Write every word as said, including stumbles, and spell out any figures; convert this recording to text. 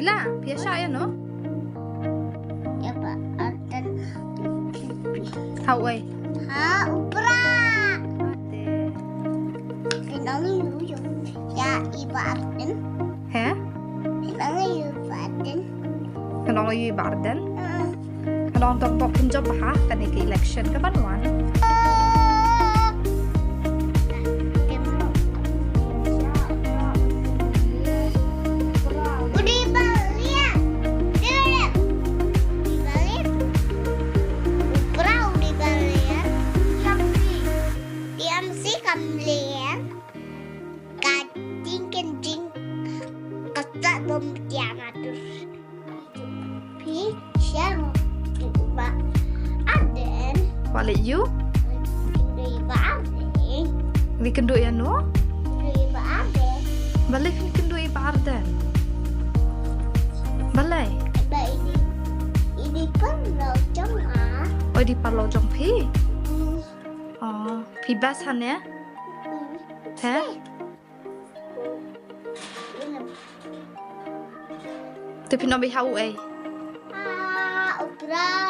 Ila, phi ïa shah ïa no? Ïa Bah Ardent. Ha uei? Ha u Prah. Ate. Phi nang ïa u ïa i Bah Ardent. He? Phi nang ïa u Bah Ardent. Ka nong ïa i Bah Ardent. Ah. Ka nong dok dok pynjop bha ha kane ka election ka ban wan. U dei ba lian. U dei ba lian. U Prah u dei ba lian. T M C kam lian. Ka jingkynjing ka sah bym tiang atur. Phi shem ki Bah Ardent. Wat leh ïu? Ki Bah Ardent. Li kynduh ïa no? Ki Bah Ardent. Balei phi kynduh ïa i Bah Ardent? Balei? Ba ini ini pun lo jong ah. Oi, dei paralok jong phi. Hmm. Oh, phi best hangne? Hmm. He? Te phi nang beit ha uei? Ah, u Prah.